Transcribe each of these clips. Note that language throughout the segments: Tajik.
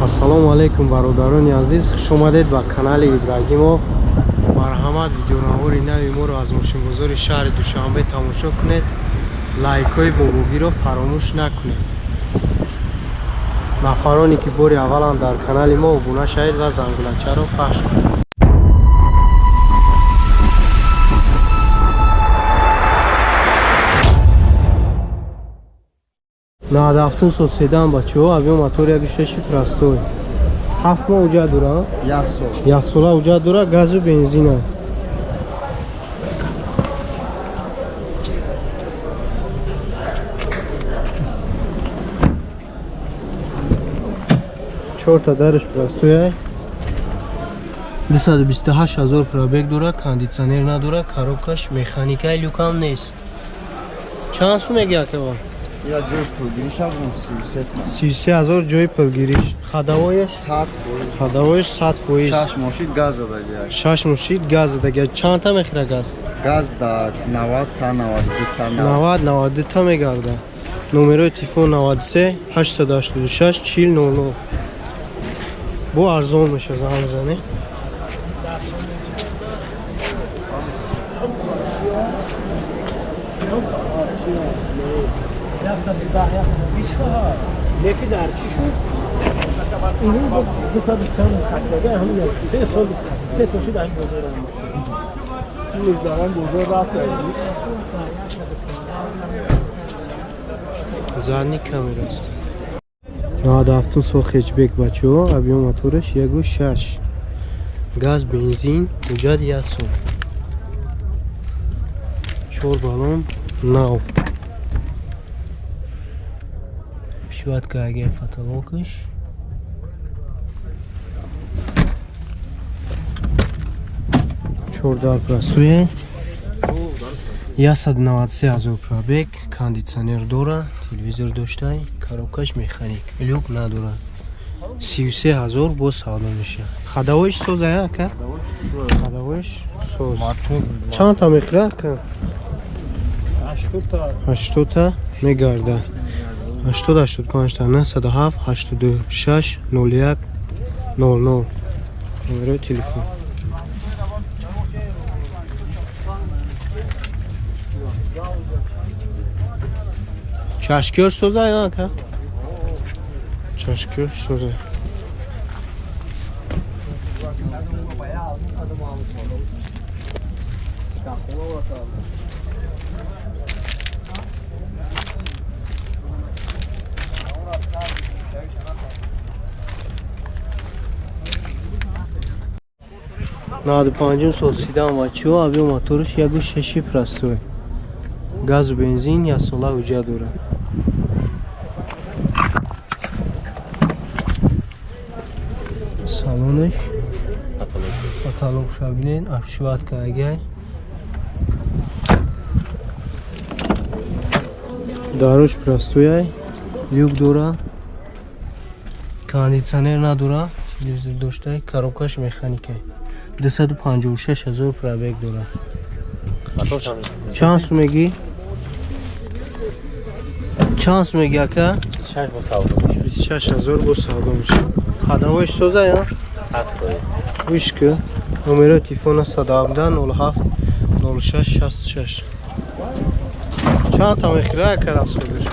Ассалому алайкум бародарони азиз, хуш омадед ба канали Ибрагимов. Марҳамат, видеонавори нави моро аз мошинбозори шаҳри Душанбе тамошо кунед. Лайкҳои бобогиро фаромӯш накунед. Нафароне ки бори аввалан дар канали мо обуна шавед ва зангулачаро пахш кунед. 97 сол седан бачаҳо, объём мотор 1.6 простой. 7 моҳ уҷа дура? Як сол. Як сола уҷа дура, газу бензина. Чорта дараш простой. 228 ҳазор пробег дора, кондитсионер надора, коробкаш механикаи, люкам нест. Чанд сум мегӯяд акава? Я ҷои пулгириш ҳам 33 та. 33 ҳазор ҷои пулгириш. Ходовояш 100 фоиз. Ходовояш 100 фоиз. 6 мошин газ задагия. 6 мошин газ задагия. Чанд та мехӯра газ? Газ да 90 та 92 та. 90 92 та мегарда. Номерои телефон 93 886 40 00. Бо арзон меша занг мезанӣ. Леки дар чӣ шуд? Ин 200 чанд хатдага ҳамин 3 сол 3 сол шуд ҳамин бозор ҳам. Доран бозор рафт. Задний камера аст. 97 сол хэтчбек бачаҳо, объём мотораш 1.6. Газ, бензин, ҳуҷҷат 1 сол. 4 баллон нав. Шватка агар фотолокаш. Чордар простое. 193 ҳазор пробег, кондитсионер дора, телевизор доштай, коробкаш механик, люк надора. 33 ҳазор боз савдо мешавад. Ходовоиш соза ака? Ходовоиш соз. Чанд та мехӯра ака? 80 та. 80 та мегарда. 80 85 та 907 86 01 00. Номерои телефон. Чашкиёш соза ё ака? Чашкиёш соза. Наваду панҷум сол седан бачаҳо, объём мотораш 1.6 простой. Газу бензин як сола ҳуҷҷат дорад. Салонаш потолокша бинед, обшиватка агай. Дарош простой, люк дора, кондитсионер надора, телевизор доштай, коробкаш механикай. 256 ҳазор пробег дорад. Чанд сум мегӣ? Чанд сум мегӣ ака? 26 ҳазор бо савдо мешавад. Ходовоиш соза ё? 100 фоиз. Гӯш кун. Номерои телефон 917 07 06 66. Чанд та мехӯра ака расходаш?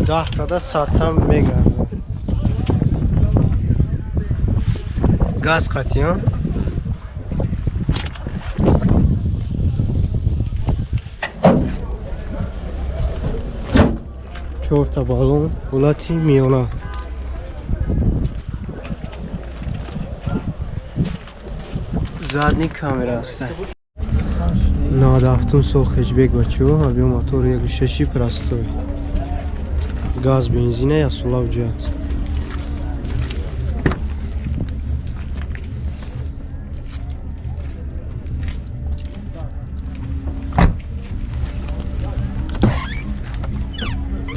10 та да 100 та мегардад. Газ қатӣ, чорта баллон, ҳолати миёна. Задний камера аст. 97 сол хэтчбек бачаҳо, объём мотор 1.6 простой. Газ, бензина, як сола ҳуҷҷат.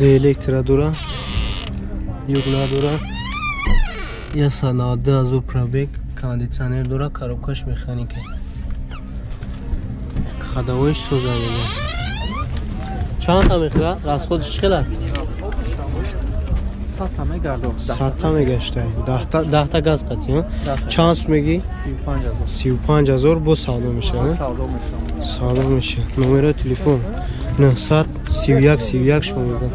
Электро дора, юг надора, 192 ҳазор пробег, кондитсионер дора, коробкаш механика. Ходовоиш соза мега. Чанд та мехӯра? Расходиш чӣ хел аст? Садта мегардо. Садта мегаштай. Даҳта газ қатӣ, чанд сум мегӣ? 35 000. 35 000 бо савдо мешавад. Савдо мешавад. Савдо мешавад. Номерои телефон 931 31 16.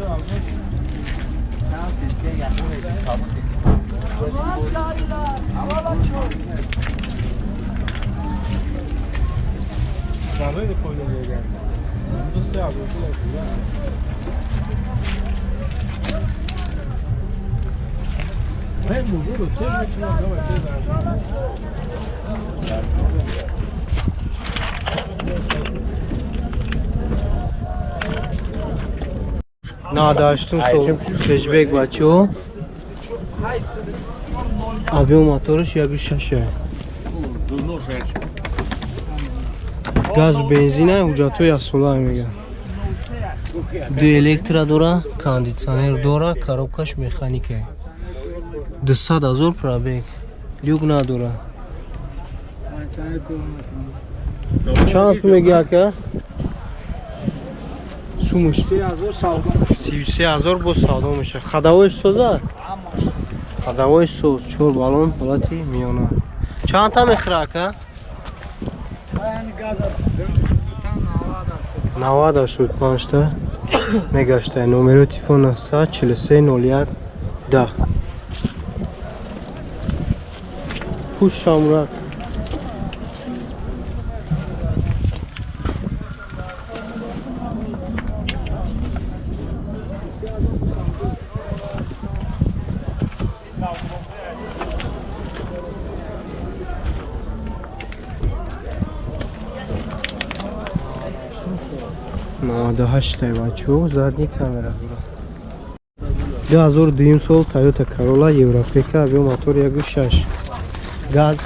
Надаштум сол хешбек бачаҳо. Объём мотораш 1,6. Газу бензина ҳуҷҷатҳои асола мегӯяд. Ду электро дора, кондитсионер дора, коробкаш механика. 200 000 пробег. Люк надора. Чанд сум мегӣ, ака? Сумуш 33 000 бо савдо мешавад. Ходовойш соза? Ходовой соз, чор баллон, ҳолати миёна. Чандта мехӯра, ака? 90 85 та мегаштай. Номерои телефон 943 01 10. Пуш шамрак. 98-тай бачаҳо, задний камера дорад. 2002 сол Toyota Corolla Европейка, объём мотор 1,6. Газ,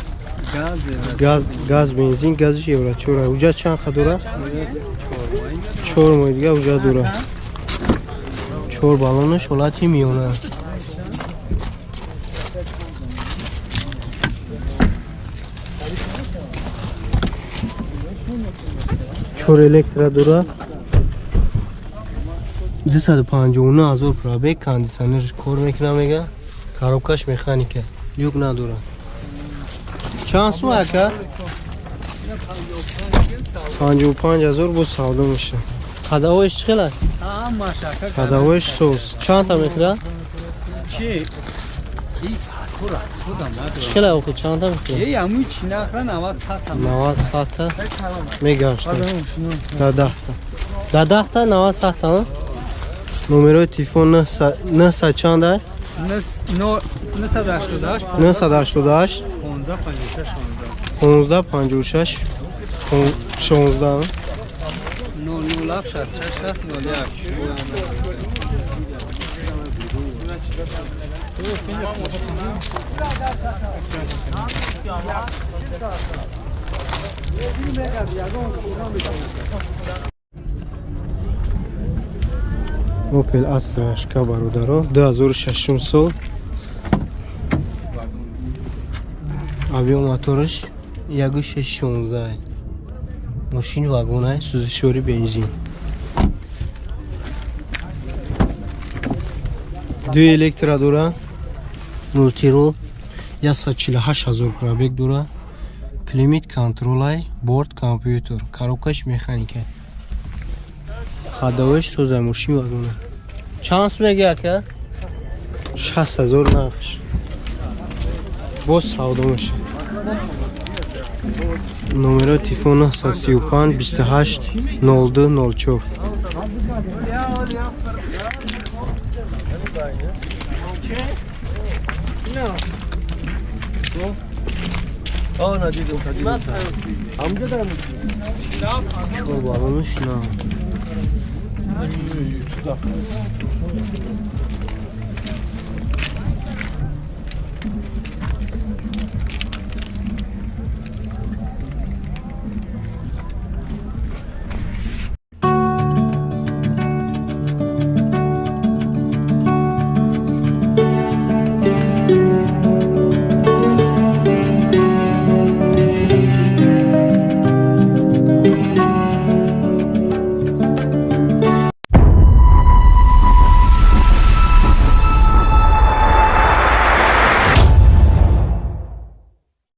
газ, газ, бензин, газиш евро 4. Ҳуҷҷат чанд ха дора? 4 моҳи дига ҳуҷҷат дора. 4 баллонаш ҳолати миёна. Чор электро дора. 259 000 пробег, кондитсионерш кор мекуна мега, коробкаш механика, люк надора. Чанд сум, ака? 55 000 бо савдо мешавад. Ходовойш чӣ хела? Ходовойш соз. Чандта мехӯра? Чӣ хела охи, чандта мехӯра? 90 садта мегашта. Да даҳта. Да даҳта 90 садта. Номерои телефон 900 чанда? 988 988 15 56 15 56 16. 00 66 01. Opel Astra HK, бародаро, 2006 сол, объём мотораш 1,6 16, мошин вагонай, сӯзишвори бензин, ду электро дора, мультирул, 148 000 пробег дора, климат контролай, борт компьютер, коробкаш механика, ходовойш соза, мошин вагона. Чанд сум меги, ака? 60 000 нархш, боз савдо мешавад. Номерои телефон 935 28 02 04. Чор баллонаш на.